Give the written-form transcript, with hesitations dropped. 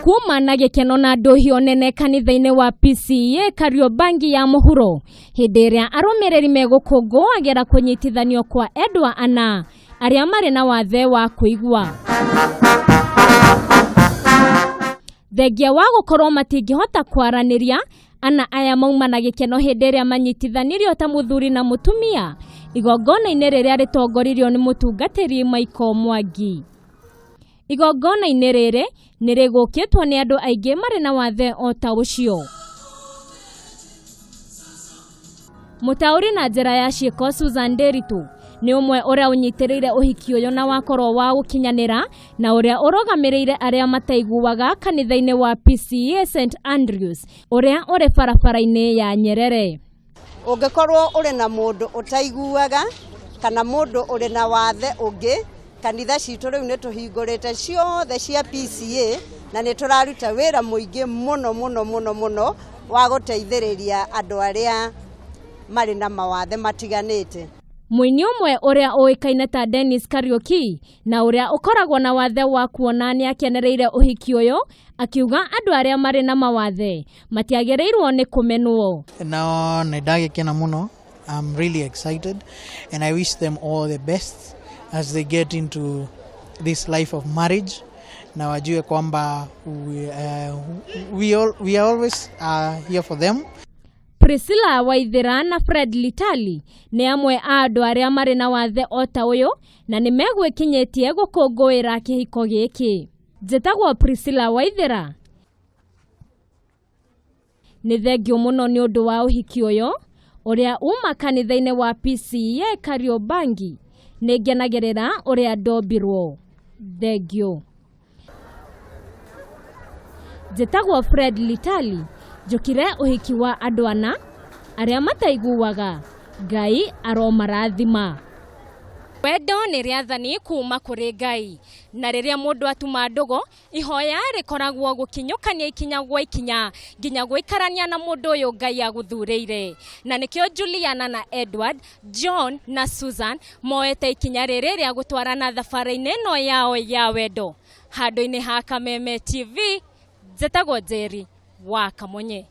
Kuma na gĩkeno na ndũhio nene kanitha-inĩ wa PCEA Kariobangi ya mũhuro hĩndĩ ĩrĩa arũmĩrĩri megũkũngũagĩra kũnyitithanio kwa endwa ana arĩa marĩ na wathe wa kũigua. Thengia wa gũkorwo matingĩhota kwaranĩria, ana aya mauma na gĩkeno hĩndĩ ĩrĩa manyitithanirio ta mũthuri na mũtumia igongona-inĩ rĩrĩa rĩtongoririo nĩ mũtungatĩri Michael Mwangi. Igongona-inĩ rĩrĩ nĩ rĩgũkĩtwo nĩ andũ aingĩ marĩ na wathe o ta ũcio. Mũtaũri na njĩra ya ciĩko Susan Nderitu nĩ ũmwe ũrĩa ũnyitĩrĩire ũhiki ũyũ na wakorwo wa gũkinyanĩra na ũrĩa ũrũgamĩrĩire arĩa mataiguaga kanitha-inĩ wa PCEA St Andrews ũrĩa ũrĩ barabara-inĩ ya Nyerere. Ũngĩkorwo ũrĩ na mũndũ ũtaiguaga kana mũndũ ũrĩ na wathe ũngĩ, kanitha citũ rĩu nĩ tũhingũrĩte ciothe cia PCEA na nĩ tũraruta wĩra mũingĩ mũno mũno mũno mũno wa gũteithĩrĩria andũ arĩa marĩ na mawathe matiganĩte. Mũini ũmwe ũrĩa ũĩkaine ta Dennis Kariuki na ũrĩa ũkoragwo na wathe wa kuona nĩ akenereire ũhiki ũyũ akiuga andũ arĩa marĩ na mawathe matiagĩrĩirwo nĩ kũmenwo. No nĩ ndagĩkena mũno. I'm really excited and I wish them all the best as they get into this life of marriage na wajue kwamba we are always here for them. Priscilla Waithera na Fred Litali nĩ amwe a andũ arĩa marĩ na wathe o ta ũyũ na nĩ megwĩkinyĩtie gũkũngũĩra kĩhiko gĩkĩ. Njĩtagwo Priscilla Waithera. Nĩ thengiũ mũno nĩ ũndũ wa ũhiki ũyũ ũrĩa uma kanitha-inĩ wa PCEA Kariobangi. Nĩ ngenagĩrĩra ũrĩa ndombirwo. Thengiũ. Njĩtagwo Fred Litali, njũkire ũhiki wa andũ ana arĩa mataiguaga. Ngai aromarathima. Wendo nĩ rĩathani kuma kũrĩ Ngai, na rĩrĩa mũndũ atuma ndũgũ Ihoya rĩkoragwo gũkinyũkania ikinya gwa ikinya nginya gũikarania na mũndũ ũyũ Ngai agũthurĩire. Na nĩkĩo Juliana na Edward, John na Susan moete ikinya rĩrĩ rĩa gũtwarana thabarĩ-inĩ ĩno yao ya wendo. Handũ-inĩ ha Kameme TV, njĩtagwo Njeri wa Kamonye.